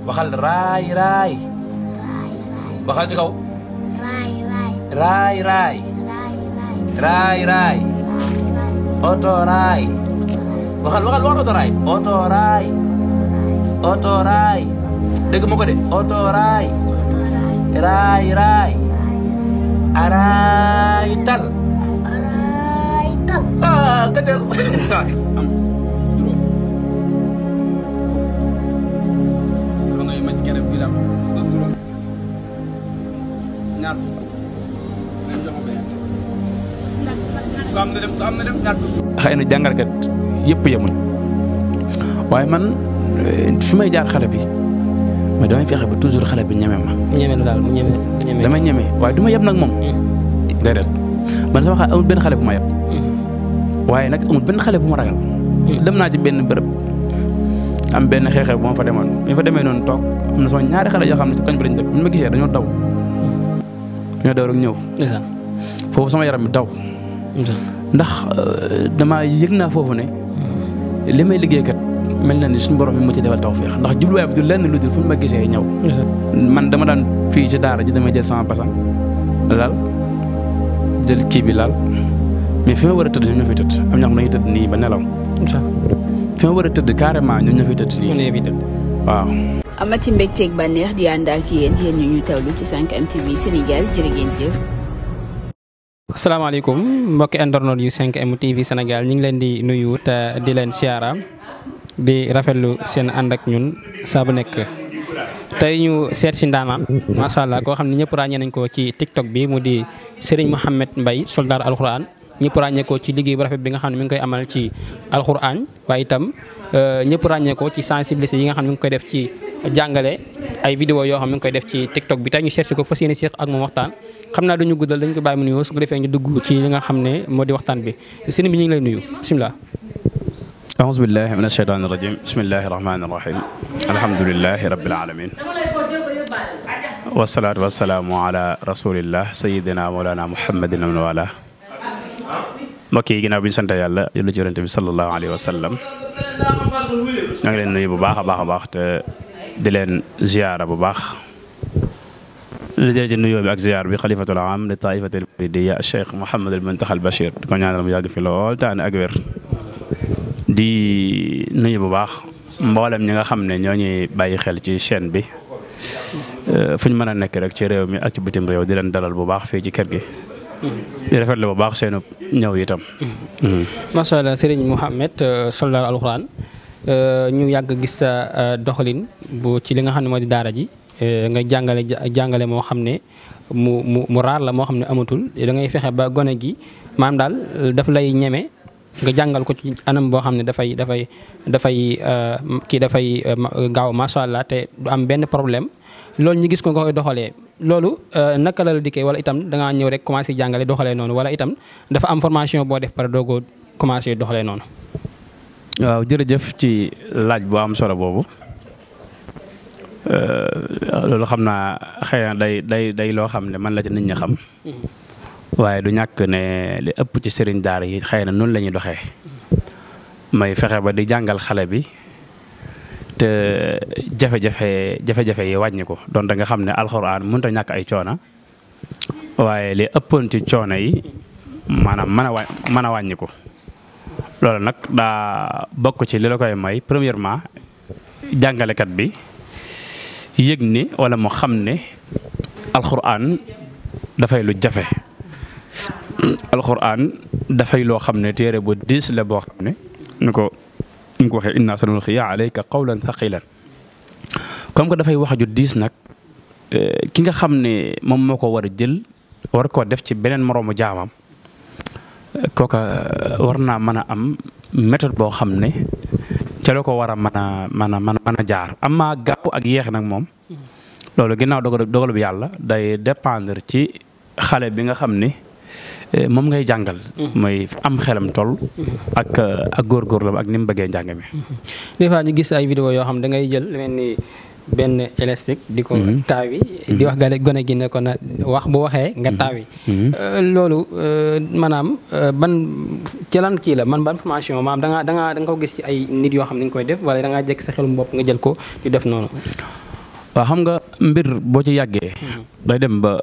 waxal raay raay waxal ci kaw raay raay raay raay oto raay waxal oto raay oto raay dégg ma ko de oto raay raay raay araay tal ah katel am juróom ngay ma ci kere bi lam juróom ñaar fukk ngeen jox ma benn ko am na dem ñaar fukk xëy na jàngalkat yëpp yemuñ waaye man fi may jaar xale bi mais damay fexe ba toujours xale bi ñeme ma. ñeme la daal mu ñeme. damay ñeme waaye du ma yeb nag moom. déedéet man sama xale amul benn xale bu ma yeb. waaye nag amul benn xale bu ma ragal. dem naa ci benn bërëb am benn xeexew bu ma fa demoon bi fa demee noonu toog am na sama ñaari xale yoo xam ne ci koñ bi lañ dëkk bu ñu ma gisee dañoo daw. dañoo daw rek ñëw. foofu sama yaram bi daw. ndax damaa yëg naa foofu ne li may liggéeykat mel na ni suñu borom mi mu ci defal tawfeex ndax jubluwaay bi du lenn lu dul fu ñu ma gisee ñëw. man dama daan fii ci daara ji damay jël sama basan laal jël kii bi laal mais fi ma war a tëdd ñoom ñoo fiy tëdd am ñoo xam ne dañuy tëdd nii ba nelaw. fi ma war a tëdd carrément ñoom ñoo fiy tëdd nii. waaw. amati mbégteeg bànneex di ànd ak yéen ñu tawlu ci 5M TV Sénégal jërë ngeen jëf. asalaamaaleykum mbokki internet yu 5M TV Sénégal ñu ngi leen di nuyu te di leen siyaara di rafetlu seen ànd ak ñun saa bu nekk tey ñu seet si ndaanaan macha allah koo xam ne ñëpp ràññee nañ ko ci TikTok bi mu di Serigne Mouhamed Mbaye soldaar alxuraan ñëpp ràññee ko ci liggéey bu rafet bi nga xam ne mi ngi koy amal ci alxuraan waaye itam ñëpp ràññee ko ci sensibiliser yi nga xam ne mi ngi koy def ci jàngale ay vidéo yoo xam ne mi ngi koy def ci TikTok bi tey ñu seet si ko fas yéene seq ak moom waxtaan xam naa duñu guddal dañ ko bàyyi mu nuyoo su ko defee ñu dugg ci li nga xam ne moo di waxtaan bi sëriñ bi ñu ngi lay nuyu bisimilah. أعوذ بالله من الشيطان الرجيم بسم الله الرحمن الرحيم الحمد لله رب العالمين والصلاة والسلام على رسول الله سيدنا مولانا محمد ومن والاه mbokk yi ginnaaw bi ñu sant yàlla julli ci Yonent bi sallallahu alayhi wa sallam ñoo ngi leen nuyu bu baax a baax te di leen ziyaara bu baax li jëlee ci nuyoo bi ak ziyaar bi xalifatul aam li taifatil muridiyya Cheikh Mouhamadul Muntaxa al Bachir di ko ñaanal mu yàgg fi lool te ànd ak wér di nuyu bu baax mboolem ñi nga xam ne ñoo ñuy bàyyi xel ci chaîne bi fu ñu mën a nekk rek ci réew mi ak ci bitim réew di leen dalal bu baax fii ci kër gi. di rafetlu bu baax seenu ñëw itam. macha allah Serigne Mouhamed soldaar alxuraan ñu yàgg gis sa doxalin bu ci li nga xam ne moo di daara ji nga jàngale moo xam ne mu raar la moo xam ne amatul da ngay fexe ba gone gi maam daal daf lay ñeme. nga jàngal ko ci anam boo xam ne dafay gaaw macha allah te du am benn problème loolu ñu gis ko nga koy doxalee loolu naka la dikkee wala itam da ngaa ñëw rek commencé jàngale doxalee noonu wala itam dafa am formation boo def pare doogoo commencé doxalee noonu. waaw jërëjëf ci laaj bu am solo boobu loolu xam naa xëy na day loo xam ne man la ci nit ñi xam. waaye du ñàkk ne li ëpp ci sëriñ daara yi xëy na noonu la ñuy doxee may fexe ba di jàngal xale bi te jafe-jafe yi wàññi ko donte nga xam ne alxuraan mënut a ñàkk ay coona waaye li ëppoon ci coono yi maanaam mën a wàññi ko loolu nag daa bokk ci li la koy may premièrement jàngalekat bi yëg ni wala mu xam ne alxuraan dafay lu jafe. alxuraan dafay loo xam ne téere bu diis la boo xam ne ni ko waxee inna sanulqi alayka qawlan thaqilan comme que dafay wax ju diis nag ki nga xam ne moom moo ko war a jël war koo def ci beneen moroomu jaamam kooka war naa mën a am méthode boo xam ne ca la ko war a mën a jaar amma gaaw ak yeex nag moom loolu ginnaaw dogal bi yàlla day dépendre ci xale bi nga xam ne moom ngay jàngal. mooy am xelam toll. ak góorgóorlam ak ni mu bëggee njàng mi. des fois ñu gis ay vidéo yoo xam da ngay jël lu mel ni benn élastique. di ko taawi. di wax gone gi ne ko na wax bu waxee nga taawi. loolu maanaam ban ci lan kii la man ban formation maanaam da nga ko gis ci ay nit yoo xam ne nga koy def wala da ngaa jekk sa xelum bopp nga jël ko di def noonu. waaw xam nga mbir boo ci yàggee. day dem ba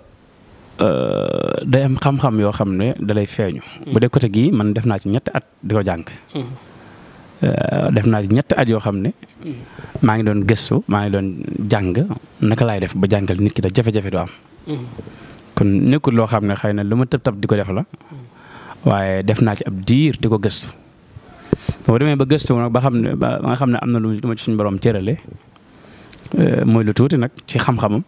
day am xam-xam yoo xam ne da lay feeñu. bu dee côté gii man def naa ci 3 at di ko jàng. def naa ci 3 at yoo xam ne. maa ngi doon gëstu maa ngi doon jàng naka laay def ba jàngal nit ki da jafe-jafe du am. kon nekkul loo xam ne xëy na lu ma tëb di ko def la. waaye def naa ci ab diir di ko gëstu. boo demee ba gëstu nag ba nga xam ne am na lu ma ci suñu borom cërale. mooy lu tuuti nag ci xam-xamam.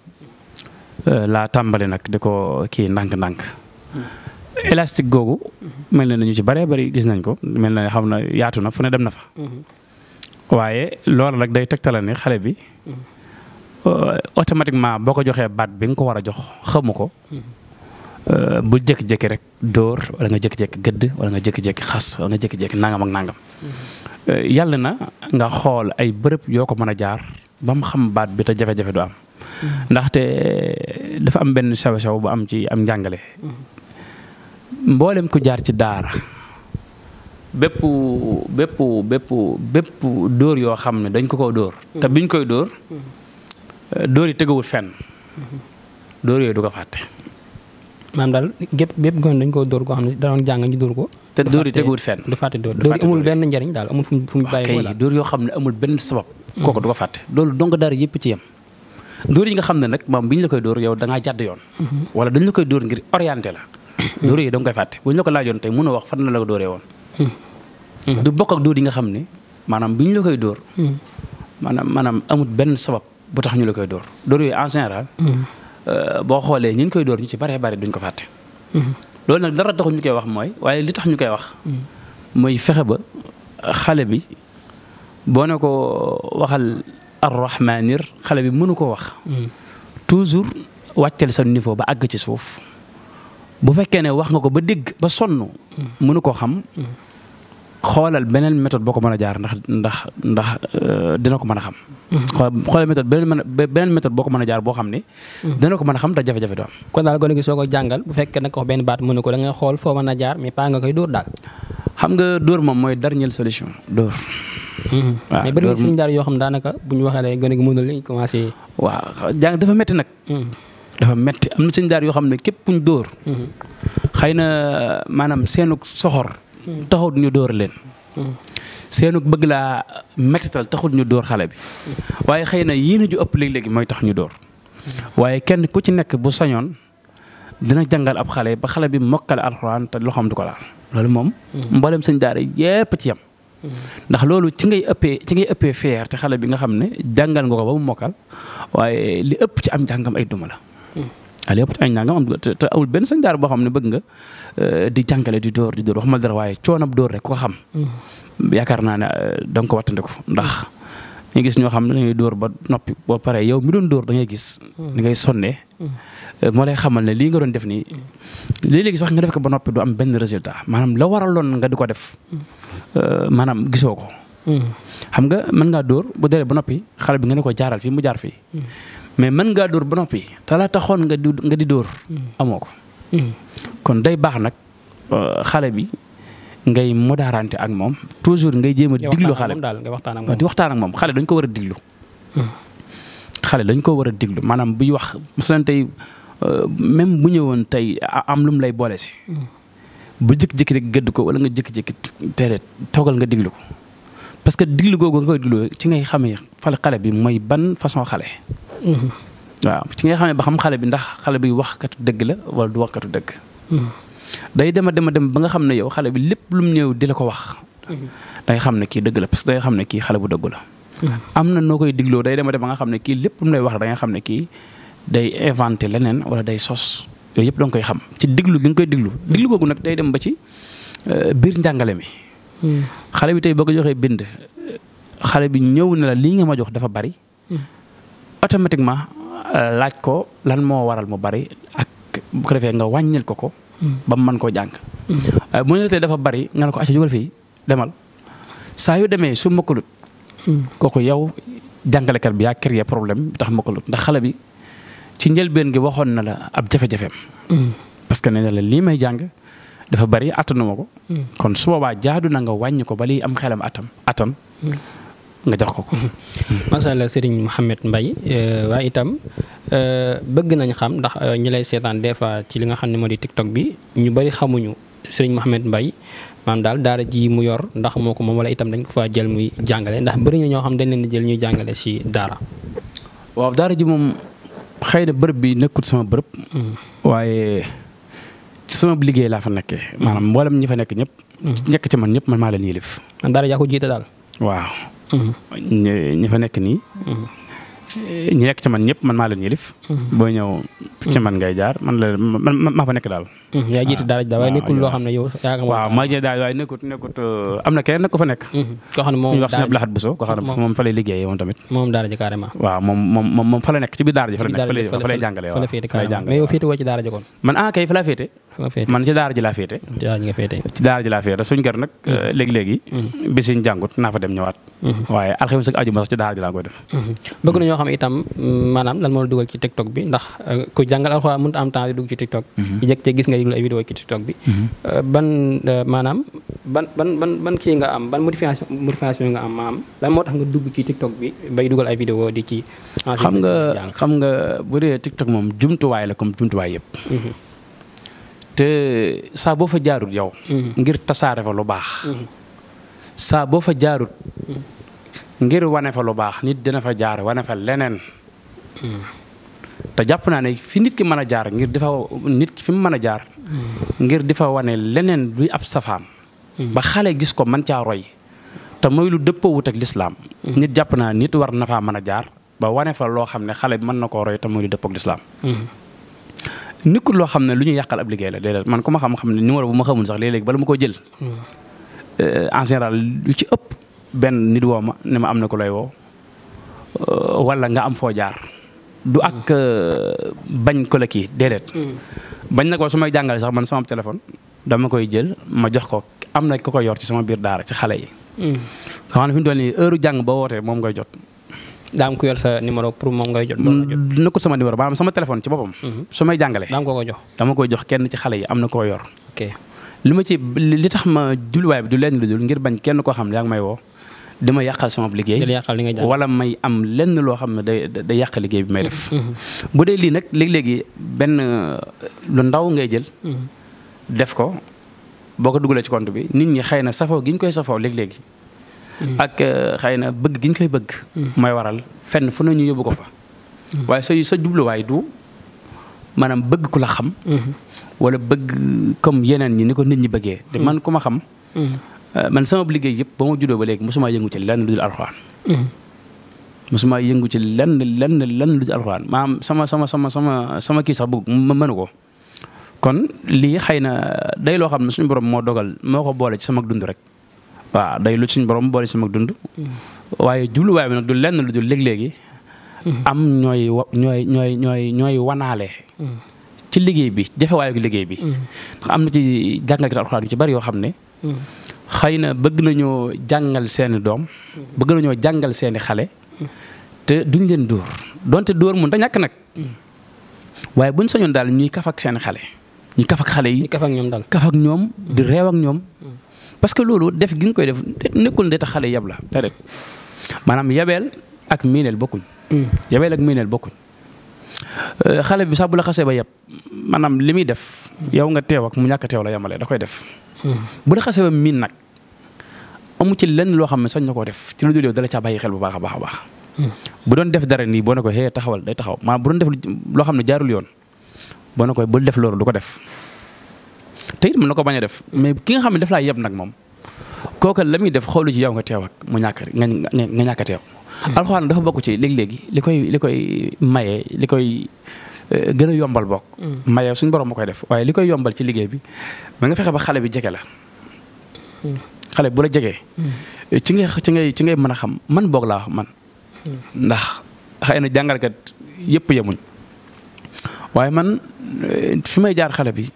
laa tàmbali nag di ko kii ndànk-ndànk. élastique googu. mel na ñu ci bëree bëri gis nañ ko mel na xam na yaatu na fu ne dem na fa. waaye loolu nag day tegtale ne xale bi. automatiquement boo ko joxee baat bi nga ko war a jox xamu ko. bu jékki-jékki rek dóor wala nga jékki-jékki gëdd wala nga jékki-jékki xas wala nga jékki-jékki nangam ak nangam. yàlla na nga xool ay bërëb yoo ko mën a jaar ba mu xam baat bi te jafe-jafe du am. ndaxte dafa am benn sew-sew bu am ci am njàngale. mboolem ku jaar ci daara bépp dóor yoo xam ne dañ ko dóor. te biñ koy dóor. dóor yi tegawul fenn. dóor yooyu du ko fàtte. maanaam daal bépp gone dañ koo dóor koo xam ne da doon jàng ñu dóor ko. te dóor yi teguwul fenn. du fàtte dóor yi amul benn njariñ daal amul fu mu bàyyi ko daal. dóor yoo xam ne amul benn sabab. kooku du ko fàtte loolu dong daara yëpp ci yem. dóor yi nga xam ne nag moom bi ñu la koy dóor yow da ngaa jàdd yoon. wala dañ la koy dóor ngir orienté la. dóor yi da nga koy fàtte bu ñu la ko laajoon tey mën a wax fan la ko dóoree woon. du bokk ak dóor yi nga xam ne maanaam bi ñu la koy dóor. maanaam amul benn sabab bu tax ñu la koy dóor dóor yooyu en général. boo xoolee ñi ñu koy dóor ñu ci baree bari duñ ko fàtte. loolu nag dara taxul ñu koy wax mooy waaye li tax ñu koy wax. mooy fexe ba xale bi boo ne ko waxal arrahmanir xale bi mënu koo wax. toujours wàcceel sa niveau ba àgg ci suuf. bu fekkee ne wax nga ko ba dégg ba sonn. mënu koo xam. xoolal beneen méthode boo ko mën a jaar ndax dina ko mën a xam. xoolal méthode beneen méthode boo ko mën a jaar boo xam ne. dina ko mën a xam te jafe-jafe du am. kon daal gone gi soo ko jàngal bu fekkee nag ko benn baat mënu ko da nga xool foo mën a jaar mais pas nga koy dóor daal. xam nga dóor moom mooy dernière solution dóor. waaw mais bëri na suñu daal yoo xam daanaka bu ñu waxee rek gone gi mënul lañ commencé. waaw jàng dafa métti nag. dafa métti am na suñu daal yoo xam ne képp kuñ dóor. xëy na maanaam seenu soxor. taxut ñu dóor leen. seenu bëgg laa mettital taxut ñu dóor xale bi. waaye xëy na yéen ju ëpp léeg-léegi mooy tax ñu dóor. waaye kenn ku ci nekk bu sañoon dina jàngal ab xale ba xale bi mokkale alxuraan te loxoom du ko laal. loolu moom. mboolem sëñ daara yépp ci yam. ndax loolu ci ngay ëppee fier te xale bi nga xam ne jàngal nga ko ba mu mokkal waaye li ëpp ci am njàngam ay duma la. li ëpp ci ay njàngam am te amul benn sëñ daara boo xam ne bëgg nga di jàngale di dóor waxuma dara waaye coonab dóor rek ko xam. yaakaar naa ne da nga ko wattandiku ndax ñu gis ñoo xam ne dañuy dóor ba noppi boo paree yow mi doon dóor da ngay gis. ni ngay sonnee. moo lay xamal ne lii nga doon def nii léeg-léegi sax nga def ko ba noppi du am benn résultat maanaam la waraloon nga di ko def maanaam gisoo ko. xam nga mën ngaa dóor bu dee ba noppi xale bi nga ne ko jaaral fii mu jaar fii. mais mën ngaa dóor ba noppi te la taxoon nga di dóor. amoo ko. kon day baax nag xale bi ngay modaarante ak moom toujours ngay jéem a diglu xale di waxtaan ak moom xale dañ ko war a diglu. xale dañ ko war a diglu maanaam buy wax mosalan tey même bu ñëwoon tey am lu mu lay boole si. bu jékki-jékki rek gëdd ko wala nga jékki-jékki tere toogal nga diglu ko parce que diglu googu nga koy diglu ci ngay xamee xale bi mooy ban façon xale. waaw ci ngay xamee ba xam xale bi ndax xale bi waxkatu dëgg la wala du waxkatu dëgg. day dem ba nga xam ne yow xale bi lépp lu mu ñëw di la ko wax. day xam ne kii dëgg la parce que day xam ne kii xale bu dëggu la. am na noo koy digloo day dem ba nga xam ne kii lépp lu mu lay wax da nga xam ne kii day inventé leneen wala day sos yooyu yëpp da nga koy xam ci diglu gi nga koy diglu googu nag day dem ba ci biir njàngale mi. xale bi tey boo ko joxee bind xale bi ñëw na la lii nga ma jox dafa bari. automatiquement laaj ko lan moo waral mu bari ak bu ko defee nga wàññil ko ba mu mën koo jàng. waaye bu ñu tey dafa bari nga ne ko acca jógal fii demal saa yu demee su mokkalut. kooku yow jàngalekat bi yaa créé problème bi tax mokkalut ndax xale bi ci njëlbeen gi waxoon na la ab jafe-jafeem. parce que nee na la lii may jàng dafa bari attanuma ko. kon su boobaa jaadu na nga wàññi ko ba lii am xelam attan. nga jox ko. macha allah Serigne Mouhamed Mbaye waaye itam bëgg nañ xam ndax ñi lay seetaan des fois ci li nga xam ne moo di TikTok bi ñu bari xamuñu Serigne Mouhamed Mbaye maanaam daal daara ji mu yor ndax moo ko moom wala itam dañ ko faa jël muy jàngale ndax bëri na ñoo xam dañ leen di jël ñuy jàngale ci daara. waaw daara ji moom xëy na bërëb bi nekkut sama bërëb. waaye ci sama liggéey laa fa nekkee. maanaam mboolem ñi fa nekk ñëpp. nekk ci man ñëpp man maa leen yilif. daara jaa ko jiite daal. waaw. ñi fa nekk nii. ñi nekk ci man ñëpp man maa leen yilif. boo ñëw ci man ngay jaar man maa fa nekk daal. yaa jiite daara ji daal waaye nekkul loo xam ne yow. waaw maa jiite daal waaye nekkut am na keneen nag ko fa nekk. koo xam ne moom ñu wax si Abdou Lahad Bousso koo xam ne moom fa lay liggéeyee moom tamit. moom daara ji carrément. waaw moom fa la nekk ci biir daara ji fa la nekk fa lay jàngale waaw fa la féete carrément mais yow féete woo ci daara ji kon. man kay fa laa féete. man ci daara ji laa féete. ci daara ji laa féete suñ kër nag léegi-léegi bis yi ñu jàngut naa fa dem ñëwaat. waaye alxames ak ajuma sax ci daara ji laa koy def. bëgg na ñoo xam itam maanaam lan moo la dugal ci TikTok bi ndax ku jàngal alxuraan mënut am temps di dugg ci TikTok. jëkk ci gis nga yëglu ay vidéo ci TikTok bi. ban kii nga am ban motivation nga am maanaam lan moo tax nga dugg ci TikTok bi bay dugal ay vidéo di ci. xam nga bu dee TikTok moom jumtuwaay la comme jumtuwaay yëpp. te saa boo fa jaarut yow. ngir tasaare fa lu baax. saa boo fa jaarut. ngir wane fa lu baax nit dina fa jaar wane fa leneen. te jàpp naa ne fi nit ki mën a jaar ngir di fa nit ki fi mu mën a jaar. ngir di fa wane leneen luy ab safaan. ba xale gis ko mën caa roy. te mooy lu dëppoowut ak lislaam. nit jàpp naa nit war na faa mën a jaar ba wane fa loo xam ne xale bi mën na koo roy te mooy lu dëppoo ak lislaam. nekkul loo xam ne lu ñuy yàqal ab liggéey la déedéet man ku ma xam ne numéro bu ma xamul sax léeg-léeg bala ma ko jël. en général lu ci ëpp benn nit woo ma ne ma am na ko lay woo wala nga am foo jaar. du ak bañ ko la kii déedéet. bañ na ko su may jàngale sax man sama téléphone dama koy jël ma jox ko am na ko koy yor ci sama biir daara ci xale yi. nga xam ne fi mu toll nii heure jàng ba wootee moom ngay jot. daa am ku yor sa numéro pour moom ngay jot. nekkul sama numéro maanaam sama téléphone ci boppam. su may jàngalee. daa am ko jox. dama koy jox kenn ci xale yi am na koo yor. ok li tax ma jubluwaay bi du lenn lu dul ngir bañ kenn koo xam ne yaa ngi may woo. dama yàqal sama liggéey. wala may am lenn loo xam ne day yàq liggéey bi may def. bu dee lii nag léegi-léegi benn lu ndaw ngay jël. def ko boo ko dugalee ci compte bi nit ñi xëy na safoo gi ñu koy safoo léegi-léegi. ak xëy na bëgg gi ñu koy bëgg. mooy waral fenn fu nañu yóbbu ko fa. waaye sa jubluwaay du maanaam bëgg ku la xam. wala bëgg comme yeneen ñi ni ko nit ñi bëggee. te man ku ma xam. man sama liggéey yëpp ba ma juddoo ba léegi mosuma yëngu ci lenn lu dul alxuraan. mosuma yëngu ci lenn lu dul alxuraan maanaam sama kii sax bëgg ma mënu ko. kon lii xëy na day loo xam ne suñu borom moo dogal moo ko boole ci sama dund rek. waaw day lu suñu borom boole ci sama dund. waaye jubluwaay bi nag du lenn lu dul léeg-léegi. am ñooy wanaale. ci liggéey bi jafewaayu liggéey bi. ndax am na ci jàngalkat alxuraan yu ci bari yoo xam ne. xëy na bëgg nañoo jàngal seeni doom. bëgg nañoo jàngal seeni xale. te duñ leen dóor donte dóor mun ta ñàkk nag. waaye buñ sañoon daal ñuy kaf ak seeni xale. ñuy kaf ak xale yi. kaf ak ñoom daal kaf ak ñoom di réew ak ñoom. parce que loolu def gi nga koy def nekkul de tax xale yab la déedéet maanaam yabeel ak miineel bokkuñ. yabeel ak miineel bokkuñ. xale bi sax bu la xasee ba yab maanaam li muy def yow nga teew ak mu ñàkk a teew la yamale da koy def. bu la xasee ba miin nag amu ci lenn loo xam ne sañ na koo def ci lu dul yow dala caa bàyyi xel bu baax a baax a baax. bu doon def dara nii boo ne ko xëy taxawal day taxaw maanaam bu doon def loo xam ne jaarul yoon boo ne ko bul def loolu du ko def. te it mën na ko bañ a def mais ki nga xam ne daf laa yeb nag moom kooka la muy def xoolu ci yow nga teew ak mu ñàkk nga ñàkk a teew. alxuraan dafa bokk ci léegi-léegi li koy maye li koy gën a yombal bokk. maye suñu borom ma koy def waaye li koy yombal ci liggéey bi ma nga fexe ba xale bi jege la. xale bu la jegee. ci ngay mën a xam man boog laa wax man. ndax xëy na jàngalkat yëpp yemuñ waaye man fi may jaar xale bi.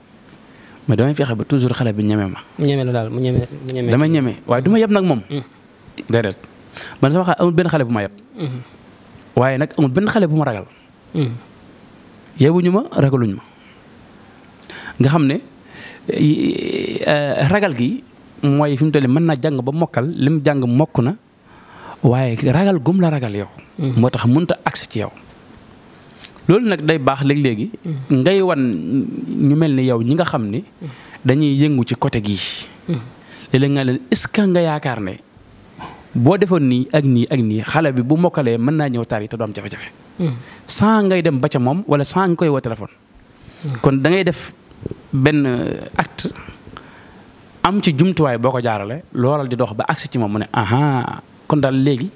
mais damay fexe ba toujours xale bi ñeme ma. ñeme la daal mu ñeme. damay ñeme waaye du ma yeb nag moom. déedéet man sama xale amul benn xale bu ma yeb. waaye nag amul benn xale bu ma ragal. yebuñu ma ragaluñu ma. nga xam ne ragal gi mooy fi mu toll mën naa jàng ba mokkal lim jàng mokk na waaye ragal gum la ragal yow. moo tax mënut a agsi ci yow. loolu nag day baax léegi ngay wan ñu mel ni yow ñi nga xam ni dañuy yëngu ci côté gii. léeg-léeg nga leen est-ce que nga yaakaar ne boo defoon nii ak nii xale bi bu mokkalee mën naa ñëw tari te du am jafe-jafe. sans ngay dem ba ca moom wala sans nga koy woo téléphone. kon da ngay def benn acte am ci jumtuwaay boo ko jaarale loolal di dox ba agsi ci moom mu ne aha kon daal léegi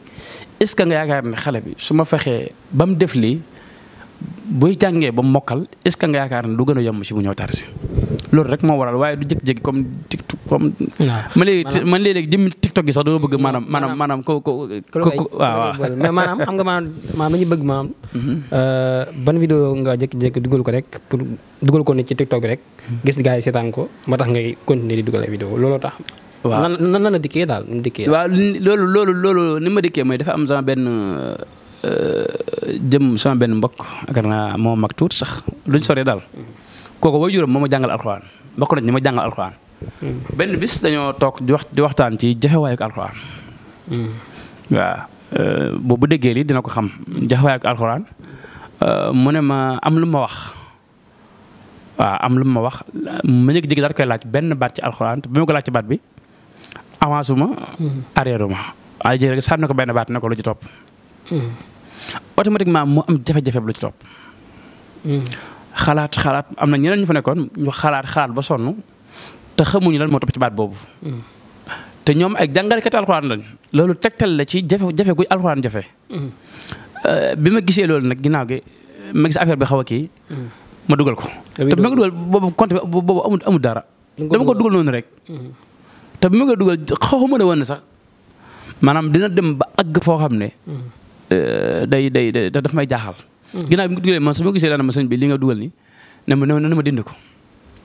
est-ce que nga yaakaar ne xale bi su ma fexee ba mu def lii buy jàngee ba mu mokkal est-ce que nga yaakaar ne du gën a yomb ci bu ñëw tari si loolu rek moo waral waaye du jékki-jékki comme TikTok comme. man léegi jëmmi TikTok gi sax dama bëgg maanaam ko waaw. mais maanaam xam nga maanaam dañuy bëgg maanaam. ban vidéo nga jékki-jékki dugal ko rek pour dugal ko ni ci TikTok bi rek. gis gars yi seetaan ko moo tax ngay continuer di dugal ay vidéo looloo tax. waaw nan la dikkee daal nu dikkee. waaw loolu ni ma dikkee mooy dafa am sama benn sama benn mbokk yaakaar naa moo mag tuuti sax luñ soree daal. kooku waajuram moo ma jàngal alxuraan bokk nañ ñi ma jàngal alxuraan. benn bis dañoo toog di waxtaan ci jafewaayu alxuraan. waaw boobu déggee lii dina ko xam jafewaayu alxuraan mu ne ma am lu ma wax. waaw am lu ma wax ma jékki-jékki daal koy laaj benn baat ci alxuraan te bi ma ko laaj ci baat bi avance ma arrière ma waaye jékki rek sànni ko benn baat ne ko lu ci topp. automatiquement mu am jafe-jafe lu ci topp. xalaat am na ñeneen ñu fa nekkoon ñu xalaat ba sonn te xamuñu lan moo topp ci baat boobu. te ñoom ay jàngalekat alxuraan lañ loolu tegtal la ci jafe guy alxuraan jafe. bi ma gisee loolu nag ginnaaw gi ma gis affaire bi xaw a kii. ma dugal ko. te bi ma ko dugal boobu compte boobu amul dara. dama ko dugal noonu rek. te bi ma ko dugal xaw ma ne woon ne sax maanaam dina dem ba àgg foo xam ne. day daf may jaaxal. ginnaaw bi nga dugalee man su ma gisee daanaka ma sëñ bi li nga dugal nii ne ma dindi ko.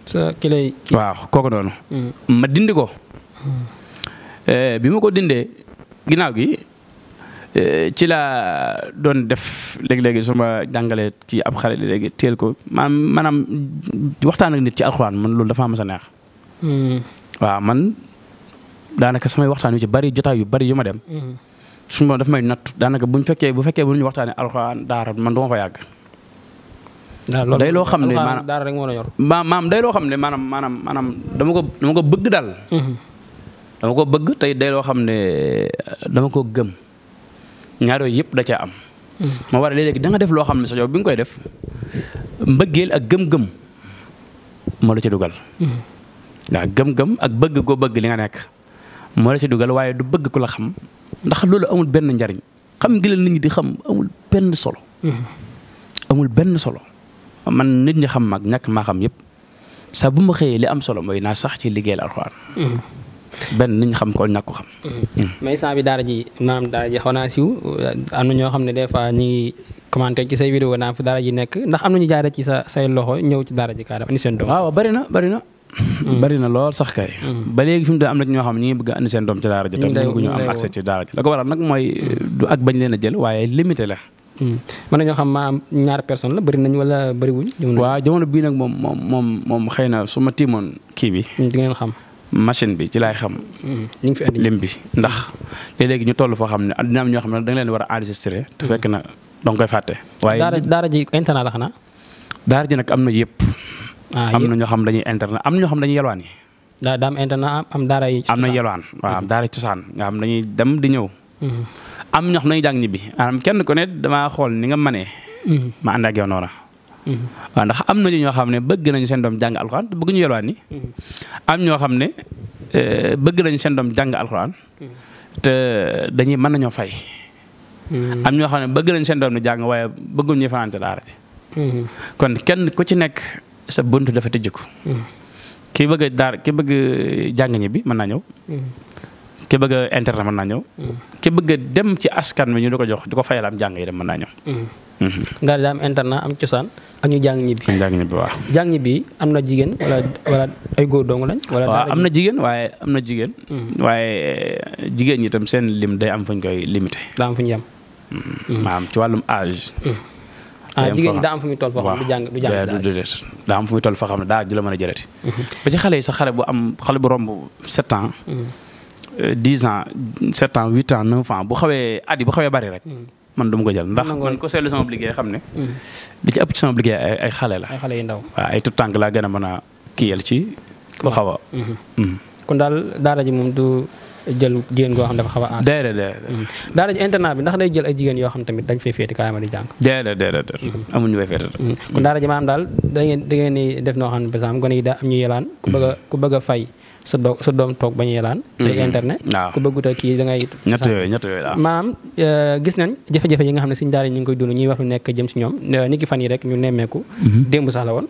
sa kilay. waaw kooku noonu. ma dindi ko. bi ma ko dindee ginnaaw gi ci laa doon def léegi su ma jàngalee ci ab xale léegi teel ko maanaam waxtaan ak nit ci alxuraan man loolu dafa am sa neex. waaw man daanaka samay waxtaan yu ci bari jotaay yu bari yu ma dem. suñu moom daf may natt daanaka bu fekkee mënuñu waxtaanee alxuraan daara man du ma fa yàgg. day loo xam ne maanaam daara rek moo la yor. maam day loo xam ne maanaam dama ko bëgg daal. dama ko bëgg tey day loo xam ne dama ko gëm ñaar yooyu yëpp da caa am. moo war a léegi da nga def loo xam ne sax yow bi nga koy def mbëggeel ak gëm-gëm moo la ci dugal. waaw gëm-gëm ak bëgg goo bëgg li nga nekk moo la ci dugal waaye du bëgg ku la xam. ndax loolu amul benn njariñ xam ngi leen nit ñi di xam amul benn solo. amul benn solo man nit ñi xam mag ñàkk maa xam yëpp saa bu ma xëyee li am solo mooy naa sax ci liggéeyal alxuraan. benn nit ñi xam ko ñàkk ko xam. mais saa bi daara ji maanaam daara ji xaw naa siiw am na ñoo xam ne des fois ñu ngi commenté ci say vidéo naan fu daara ji nekk ndax am na ñu jaaree ci say loxo ñëw ci daara ji kaa def andi seen doom. waaw bari na lool sax kay. ba léegi fi mu doon am na ñoo xam ne ñu ngi bëgg a andi seen doom ci daara ji. te mënuñu am accès ci daara ji la ko waral nag mooy du ak bañ leen a jël waaye limité la. mën nañoo xam maanaam ñaar personne la bëri nañ wala bëriwuñ. waaw jamono bii nag moom xëy na su ma tiimoon kii bi. di ngeen xam. machine bi ci laay xam. ñu ngi fi andi lim bi ndax léeg-léegi ñu toll foo xam ne dina am ñoo xam ne da nga leen war a enregistré. te fekk na danga koy fàtte. waaye daara ji internat la xanaa. daara ji nag am na yëpp. am na ñoo xam dañuy internet am na ñoo xam dañuy yelwaan yi. daa am internat am daara yi. am na yelwaan waaw am daara cosaan nga xam dañuy dem di ñëw. am ñoo xam dañuy jàng ñibbi maanaam kenn ku ne damaa xool ni nga mënee. ma ànd ak yow noona. waaw ndax am na ñoo xam ne bëgg nañu seen doom jàng alxuraan te bëgguñu yelwaan yi. am ñoo xam ne bëgg nañu seen doom jàng alxuraan te dañuy mën nañoo fay. am ñoo xam ne bëgg nañu seen doom di jàng waaye bëgguñu ñu fanaan ci daara ji. kon kenn ku ci nekk sa buntu dafa tëjjiku. ki bëgg jàng ñibbi mën naa ñëw. ki bëgg internet mën naa ñëw. ki bëgg dem ci askan wi ñu di ko jox di ko fayal am jàng yi dem mën naa ñëw. daal daa am internat am cosaan ak ñu jàng ñibbi. waaw. jàng ñibbi am na jigéen wala ay góor dong lañ. waaw am na jigéen waaye jigéen ñi itam seen lim day am fu ñu koy limité. daa am fu ñu yem. maanaam ci wàllum âge. jigéen ñi daa am fu muy toll foo xam ne du jàng daa am fu muy toll foo xam ne daa ji la mën a jërëti. ba ci xale yi sax xale bu romb 7 ans. 10 ans 7 ans 8 ans 9 ans bu xawee at yi bu xawee bari rek. man du ma ko jël ndax man ko seetlu sama liggéey xam ne. li ci ëpp ci sama liggéey ay xale la. ay xale yu ndaw waaw ay tout tànk laa gën a mën a kiyal ci ko xaw a. kon daal daara ji moom du jël jigéen goo xam dafa xaw a aas. déedéet. daara ji internat bi ndax day jël ay jigéen yoo xam tamit dañ fay féeti kaay ma di jàng. déedéet amuñu fay féete. kon daara ji maanaam daal da ngeen di def noo xam ne par exemple gone yi daa am ñu yelaan ku bëgg a fay sa doom toog ba ñu yelaan. day internet. waaw ku bëggut a kii da ngay. ñett yooyu la maanaam gis nañ jafe-jafe yi nga xam ne suñu daara yi ñu ngi koy dund ñuy wax lu nekk jëm si ñoom ni ki fan yi rek ñu nemmeeku. démb sax la woon.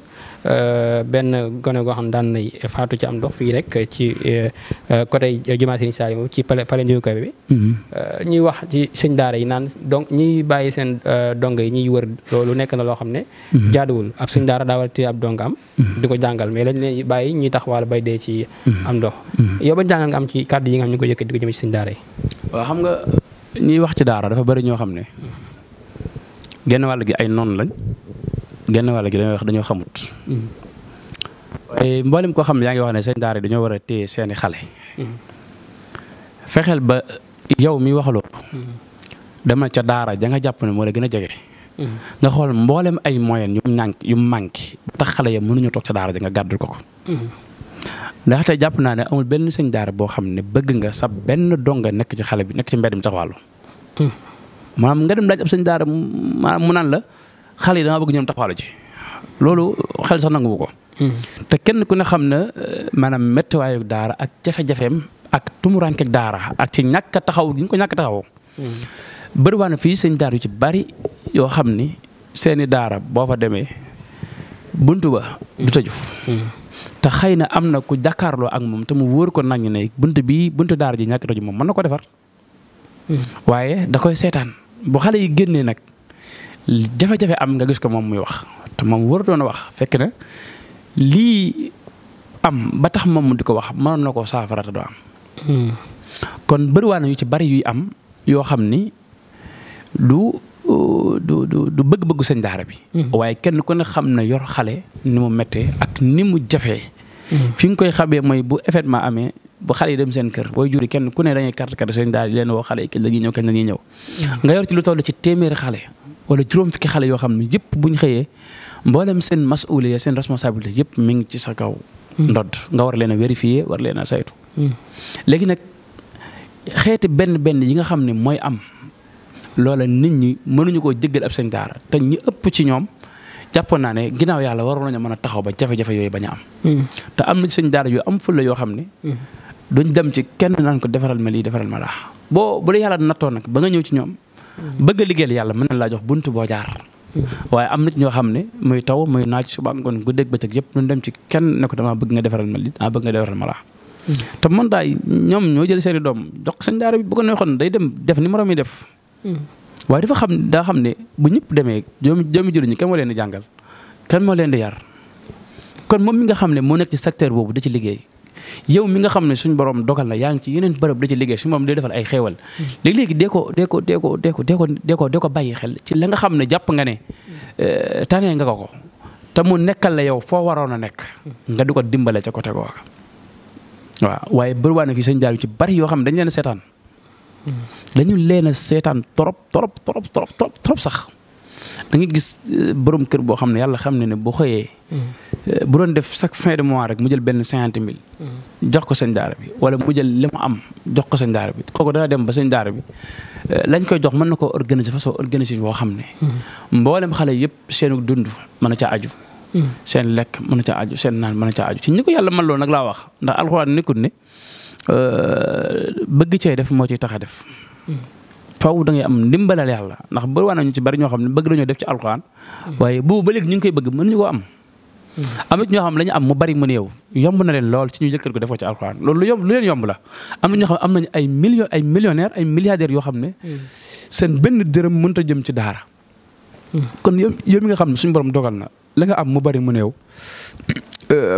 benn gone goo xam ne daan nay faatu ci am ndox fii rek ci côté jumaa Sëriñ Saliou ci pale njuukaay bi. ñuy wax ci sëñ daara yi naan donc ñiy bàyyi seen dongo yi ñuy wër loolu nekk na loo xam ne. jaaduwul ab sëñ daara daa war a téye ab dongam. di ko jàngal mais lañ leen bàyyi ñuy tax wàlla bay dee ci am ndox. yow ba jàngal nga am ci kàddu yi nga xam ñu ko yëkkati di ko jëm ci sëñ daara yi. waaw xam nga ñiy wax ci daara dafa bari ñoo xam ne genn wàll gi ay noon lañ. genn wàll gi dañoo xamut. waaye mboolem koo xam ne yaa ngi wax ne seen daara dañoo war a téye seeni xale. fexeel ba yow mi waxaloo. demal ca daara ja nga jàpp ne moo la gën a jege. nga xool mboolem ay moyens yu manqué tax xale ya mënuñu toog ca daara ja nga gàddul ko. ndaxte jàpp naa ne amul benn sëñ daara boo xam ne bëgg nga sa benn donga nekk ci xale bi nekk ci mbedd mi taxawàllu. maanaam nga dem laaj ab sëñ daara maanaam mu naan la. xale yi dama bëgg ñoom taxawal ci loolu xel sax nangu ko. te kenn ku ne xam na maanaam méttiwaayu daara ak jafe-jafeem ak tumurankeeg daara ak ci ñàkk a taxaw gi ñu ko ñàkk a taxawoo. bëriwaa na fii sëñ daara yu ci bari yoo xam ni seeni daara boo fa demee buntu ba du tëju. te xëy na am na ku jàkkaarloo ak moom te mu wóor ko nañu ne buntu daara ji ñàkk a tëju moom mën na ko defar. waaye da koy seetaan bu xale yi génnee nag. jafe-jafe am nga gis ko moom muy wax te moom warutoon a wax fekk na lii am ba tax moom mu di ko wax mënoon na koo saafara te doo am. kon bëriwaa na yu ci bari yuy am yoo xam ni du bëgg-bëggu sëñ daara bi. waaye kenn ku ne xam na yor xale ni mu méttee ak ni mu jafee. fi nga koy xamee mooy bu événement amee bu xale yi dem seen kër booy juri kenn ku ne dañuy carte sëñ daara leen woo xale yi kañ la ñuy ñëw kañ la ñuy ñëw. nga yor ci lu toll ci téeméeri xale. wala juróom fukki xale yoo xam ne yëpp bu ñu xëyee mboolem seen masuuliya seen responsabilité yëpp mi ngi ci sa kaw. ndodd nga war leen a vérifier war leen a saytu. léegi nag xeeti benn yi nga xam ne mooy am loola nit ñi mënuñu koo jéggal ab sëñ daara te ñi ëpp ci ñoom jàppoon naa ne ginnaaw yàlla waroon nañu mën a taxaw ba jafe-jafe yooyu bañ a am. te am na ci sëñ daara yu am fulla yoo xam ne. duñ dem ci kenn naan ko defaral ma lii defaral ma laa bu la yàlla nattoo nag ba nga ñëw ci ñoom. bëgg a liggéeyal yàlla mën na laa jox buntu boo jaar. waaye am na ci ñoo xam ne muy taw muy naaj suba ngoon guddeeg bëccëg yëpp duñ dem ci kenn ne ko damaa bëgg nga defaral ma lii damaa bëgg nga defaral ma laa. te man daay ñoom ñoo jël seeni doom jox sëñ daara bi bu ko neexoon day dem def ni moroom yi def. waaye daa xam ne bu ñëpp demee doomi jullit ñi kenn moo leen di jàngal kenn moo leen di yar kon moom mi nga xam ne moo nekk ci secteur boobu da ci liggéey. yow mi nga xam ne suñ borom dogal na yaa ngi ci yeneen bërëb da ci liggéey suñu moom day defal ay xéewal léegi dee ko bàyyi xel ci la nga xam ne jàpp nga ne tane nga ko te mu nekkal la yow foo waroon a nekk nga di ko dimbale ca côté googa waaw waaye bëriwaa na fii sëñ jaar yu ci bari yoo xam ne dañ leen a seetaan dañu leen a seetaan trop sax da nga gis borom kër boo xam ne yàlla xam ne bu xëyee bu doon def chaque fin de mois rek mu jël benn 50 000 jox ko sëñ daara bi wala mu jël li mu am jox ko sëñ daara bi kooku dana dem ba sëñ daara bi lañ koy jox mën na koo organiser façon organiser boo xam ne mboolem xale yëpp seenu dund mën na caa aju seen lekk mën na caa aju seen naan mën na caa aju ci ñi ko yàlla mën loo nag laa wax ndax alxuraan nekkul ne bëgg cee def moo ciy tax a def faw da ngay am ndimbalal yàlla ndax bëri waa nañu ci bari ñoo xam ne bëgg nañoo def ci alxuraan waaye boobu ba léegi ñu ngi koy bëgg mënuñu koo am am na ñoo xam ne la ñu am mu bari mu néew yomb na leen lool ci ñu jëkkër ko defoo ci alxuraan loolu lu leen yomb la am na ñoo xam ne am nañu ay millionnaires ay milliardaires yoo xam ne seen benn dërëm mënut a jëm ci daara kon yow mi nga xam ne suñu borom dogal na la nga am mu bari mu néew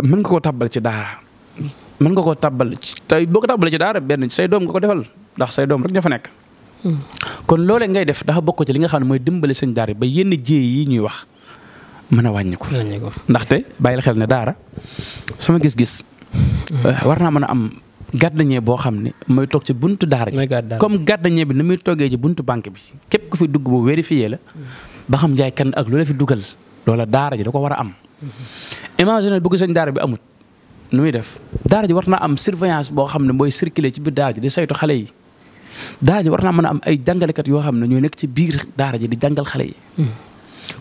mën nga koo tàbbal ci daara mën nga koo tàbbal tey boo ko tàbbalee ci daara benn say doom nga ko defal ndax say doom rek ña fa nekk kon loolee ngay def dafa bokk ci li nga xam ne mooy dimbali sëñ daara ba yenn jéey yi ñuy wax mën a wàññi ko ndaxte bàyyil xel ne daara sama gis-gis war naa mën a am gardien boo xam ne mooy toog ci buntu daara ji comme gardien bi ni muy toogee ci buntu banque bi képp ku fi dugg bu vérifié la ba xam jaay kan ak lu la fi dugal loola daara ji da ko war a am. imagine bu ko sëñ daara bi amut nu muy def daara ji war naa am surveillance boo xam ne mooy circuler ci biir daara ji di saytu xale yi daara ji war naa mën a am ay jàngalekat yoo xam ne ñooy nekk ci biir daara ji di jàngal xale yi.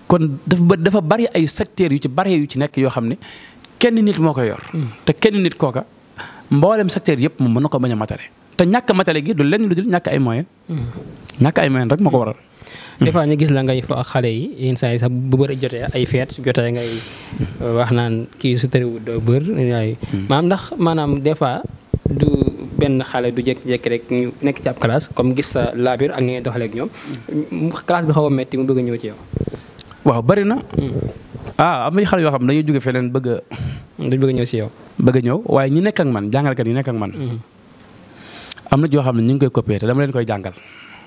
kon dafa bari ay secteurs yu ci bari yu ci nekk yoo xam ne kenn nit moo koy yor. te kenn nit kooka mboolem secteur yëpp moom mën na ko bañ a matale te ñàkk a matale gi du lenn lu dul ñàkk ay moyens. ñàkk ay moyens rek moo ko waral. des fois ñu gis la ngay fo ak xale yi yenn saa yi sax bu bëri jotee ay feet jotee ngay wax naan kii su tëriwul doo bër yooyu. maanaam des fois du benn xale du jékki-jékki rek ñu nekk ci ab classe comme gis sa laabir ak ni ngay doxalee ak ñoom classe bi xaw a metti mu bëgg a ñëw ci yow. waaw bari na. am na xale yoo xam ne dañuy jóge feneen bëgg a ñëw si yow. bëgg a ñëw waaye ñi nekk ak man jàngalkat yi nekk ak man. am na joo xam ne ñu ngi koy copier te dama leen koy jàngal.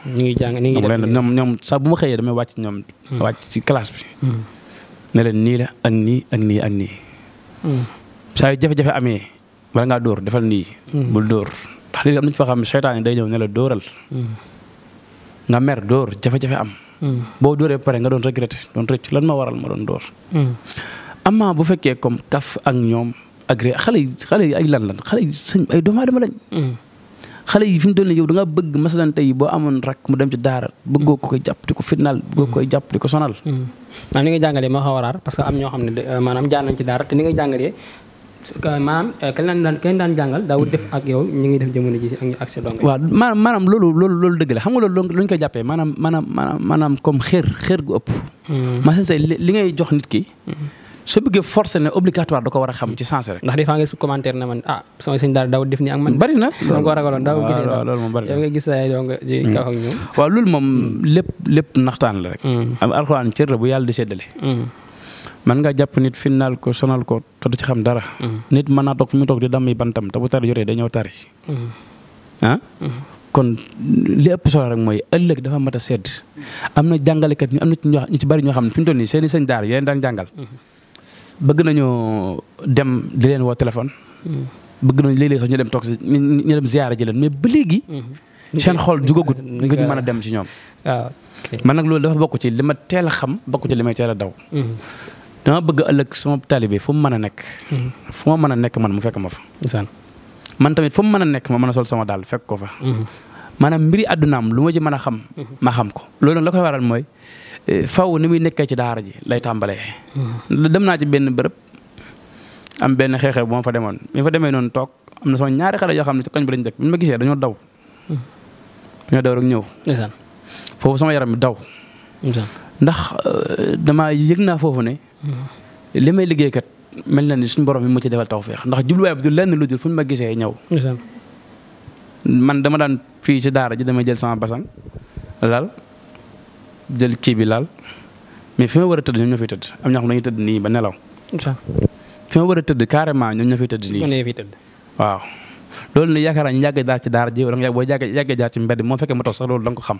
ñu ngi jàng ñu ngi def ñoom sax bu ma xëyee damay wàcc ñoom. wàcc ci classe bi. ne leen nii la ak nii ak nii ak nii. saa yu jafe-jafe amee bala ngaa dóor defal nii. bul dóor ndax léegi am na ci fa xam ne seytaan yi day ñëw ne la dóoral. nga mer dóor jafe-jafe am. boo dóoree ba pare nga doon regretté doon rëcc lan ma waral ma doon dóor. amaa bu fekkee comme kaf ak ñoom agré xale yi ay lan lan xale yi sëñ ay doomu aadama lañ. xale yi fi mu toll nii yow da nga bëgg masalan tey boo amoon rak mu dem ci daara bëggoo ko koy jàpp di ko fitnaal bëggoo koy jàpp di ko sonal. maanaam ni nga jàngalee moo xaw a raar parce que am ñoo xam ne maanaam jaar nañ ci daara te ni nga jàngalee maanaam kañ daan jàngal daawul def ak yow ñu ngi def jamono ji ak sa dong. waaw maanaam loolu dëgg la xam nga loolu lu ñu koy jàppee maanaam comme xeer gu ëpp. masalan say li ngay jox nit ki. soo bëggee forcé ne obligatoire da ko war a xam ci sens rek. ndax des fois nga su commentaire ne man sama sëñ daara daaw def nii ak man. bari na loolu ko ragaloon daaw gisee loolu moom bari na yow nga gis ay dong ci kaw ak ñoom. waaw loolu moom lépp naxtaan la rek. am alxuraan cër la bu yàlla di séddale. man nga jàpp nit finnaal ko sonal ko te du ci xam dara. nit mën naa toog fi mu toog di dammi bantam te bu tari jotee dañoo tari. kon li ëpp solo rek mooy ëllëg dafa mat a sedd am na jàngalekat ñu am na ñu ci bari ñoo xam ne fi mu toll nii seen i sëñ daara yéen daan jàngal. bëgg nañoo dem di leen woo téléphone. bëgg nañu léeg-léeg sax ñu dem toog si ñu dem ziyaara ji leen mais ba léegi. seen xol jugagut nga ñu mën a dem ci ñoom. man nag loolu dafa bokk ci li ma teel a xam bokk ci li may teel a daw. dama bëgg ëllëg sama taalibe fu mu mën a nekk. fu ma mën a nekk man mu fekk ma fa. man tamit fu mu mën a nekk ma mën a sol sama daal fekk ko fa. maanaam mbiri àddunaam lu ma ci mën a xam. ma xam ko loolu nag la koy waral mooy. faw ni muy nekkee ci daara ji lay tàmbalee. dem naa ci benn bërëb am benn xeexee bu ma fa demoon bi ma fa demee noonu toog am na sama ñaari xale yoo xam ne ci koñ bi lañ dëkk bi ma gisee dañoo daw. dañoo daw rek ñëw. foofu sama yaram bi daw. ndax damaa yëg naa foofu ne. li may liggéey kat mel na ni suñu borom bi mu ci defal tawfeex ndax jubluwaay bi du lenn lu dul fu ñu ma gisee ñëw. man dama daan fii ci daara ji damay jël sama basang lal. jël kii bi laal mais fi ma war a tëdd ñoom ñoo fiy tëdd am ñoo xam ne dañuy tëdd nii ba nelaw. fi ma war a tëdd carrément ñoom ñoo fiy tëdd nii. waaw loolu nag yaakaar naa ñu yàggee jaar ci daara ji wala boo yàggee jaar ci mbedd moo fekkee ma toog sax loolu da nga ko xam.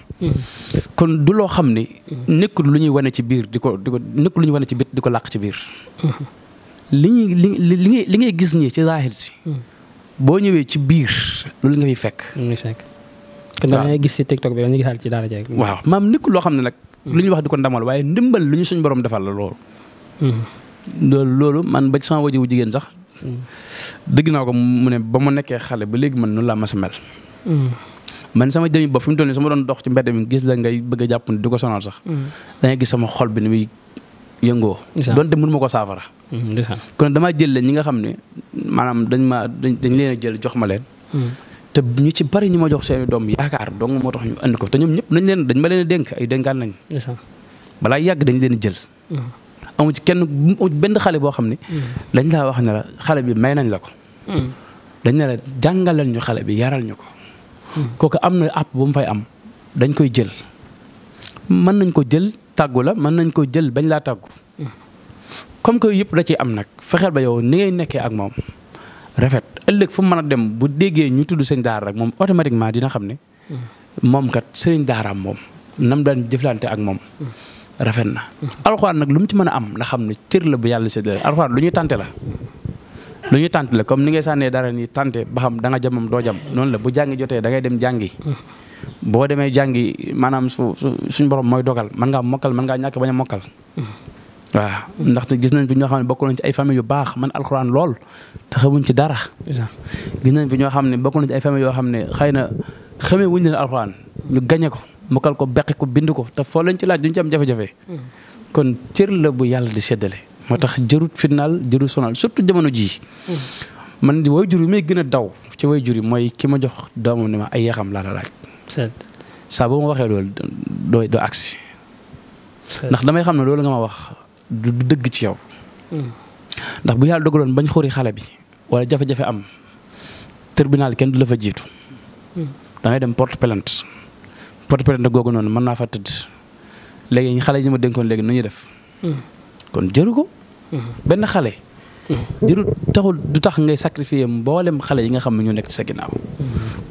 kon du loo xam ni. nekkul lu ñuy wane ci biir di ko nekkul lu ñuy wane ci bit di ko làq ci biir. li ngay gis nii ci zaahir si. boo ñëwee ci biir loolu nga fiy fekk. kon da ngay gis ci TikTok bi dañuy gisaal ci daara jeeg. waaw maam nekkul loo xam ne nag. lu ñuy wax di ko ndamal waaye ndimbal lu ñu suñu borom defal la loolu. loolu man ba ci sama wajiwu jigéen sax. dëgg naa ko mu ne ba ma nekkee xale ba léegi man noonu laa mas a mel. man sama jëmi bopp fi mu toll nii su ma doon dox ci mbedd mi gis la ngay bëgg a jàpp ne di ko sonal sax. da ngay gis sama xol bi ni muy yëngoo. donte mënu ma ko saafara. kon damaa jël leen ñi nga xam ne maanaam dañ leen a jël jox ma leen. te ñu ci bari ñu ma jox seen doom yaakaar dong moo tax ñu andi ko te ñoom ñëpp dañ ma leen a dénk ay dénkaan nañ. balaa yàgg dañ leen jël. amu ci kenn benn xale boo xam ne. dañ laa wax ne la xale bi may nañ la ko. dañ ne la jàngalal ñu xale bi yaral ñu ko. kooku am na app bu mu fay am dañ koy jël. mën nañ ko jël tàggu la mën nañ ko jël bañ laa tàggu. comme que yëpp da ciy am nag fexeel ba yow ni ngay nekkee ak moom rafet ëllëg fu mu mën a dem bu déggee ñu tudd sëñ daara rek moom automatiquement dina xam ne. moom kat sëriñ daaraam moom nam daan jëflante ak moom. rafet na alxuraan nag lu mu ci mën a am na xam ne cër la bu yàlla séddale alxuraan lu ñuy tànte la lu ñuy tànt la comme ni ngay sànnee dara ni tànte ba xam da nga jamam doo jam noonu la bu jàngi jotee da ngay dem jàngi boo demee jàngi maanaam suñ borom mooy dogal mën ngaa mokkal mën ngaa ñàkk bañ a mokkal waaw ndaxte gis nañ fi ñoo xam ne bokk nañ ci ay famille yu baax man alxuraan lool te xamuñ ci dara gis nañ fi ñoo xam ne bokk nañ ci ay famille yoo xam ne xëy na xamee wuñ leen alxuraan ñu gañe ko mokkal ko beqi ko bind ko te foo lañ ci laaj duñ ci am jafe-jafe kon cër la bu yàlla di séddale moo tax jërut fitnaal jërut sonal surtout jamono jii man di way jur yi may gën a daw ci way jur yi mooy ki ma jox doomam ne ma ay yaxam laa la laaj saa boo ma waxee loolu doo agsi ndax damay xam ne loolu nga ma wax du dëgg ci yow ndax bu yàlla dogaloon bañ xuri xale bi wala jafe-jafe am tribunal kenn du la fa jiitu da ngay dem porte plainte googu noonu mën naa fa tëdd léegi xale yi ñu ma dénkoon léegi nu ñuy def kon jëru ko benn xale jëru taxul du tax ngay sacrifier mboolem xale yi nga xam ne ñu nekk ci sa ginnaaw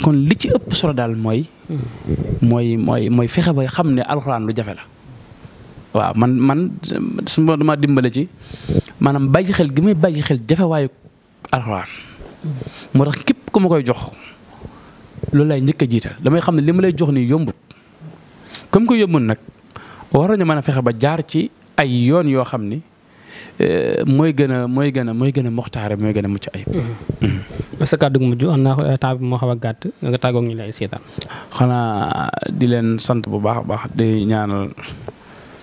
kon li ci ëpp solo daal mooy fexe ba xam ne alxuraan lu jafe la waaw man su ma dama dimbale ci maanaam bàyyi xel gi muy bàyyi xel jafewaayu alxuraan moo tax képp ku ma koy jox loolu lay njëkk a jiital damay xam ne li ma lay jox nii yombut comme que yombut nag war nañu mën a fexe ba jaar ci ay yoon yoo xam ni mooy gën a moxtaare mooy gën a mucc ayib. sa kàddu gu mujj xam naa temps bi moo xaw a gàtt nga tàggoog ñu lay seetaan. xanaa di leen sant bu baax a baax di ñaanal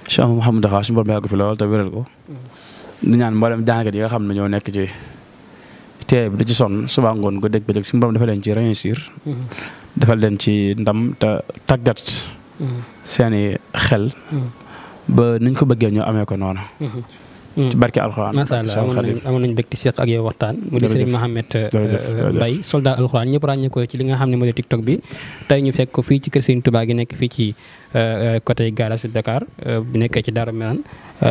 Cheikh Mouhamadou Kha suñu borom yàgg fi lool te wéral ko. di ñaan mboolem jàngat yi nga xam ne ñoo nekk ci téere bi da ci sonn suba ngoon ko dégg ba suñu borom dafa leen ci réussir. defal leen ci ndam te tàggat. seeni xel. ba niñ ko bëggee ñu amee ko noonu. ci barke alxuraan. macha allah amoon nañu bëgg seq ak yow waxtaan. mu di Serigne Mohamed Mbaye soldat alxuraan ñëpp ràññee ko ci li nga xam ne moo di TikTok bi. tey ñu fekk ko fii ci kër Serigne Touba gi nekk fii ci côté garage su Dakar bi nekkee ci Darou Minane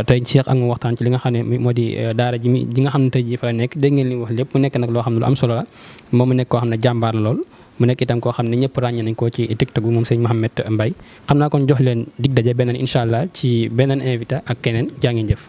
tey seq ak mu waxtaan ci li nga xam ne moo di daara ji nga xam ne tey jii fa la nekk dégg ngeen li mu wax lépp mu nekk nag loo xam ne lu am solo la moom mu nekk koo xam ne jàmbaar la lool. mu nekk itam koo xam ne ñëpp ràññee nañ ko ci TikTok bi moom sëñ Mohamed Mbaye xam naa kon jox leen dig daje beneen incha allah ci beneen invité ak keneen jaa ngeen jëf.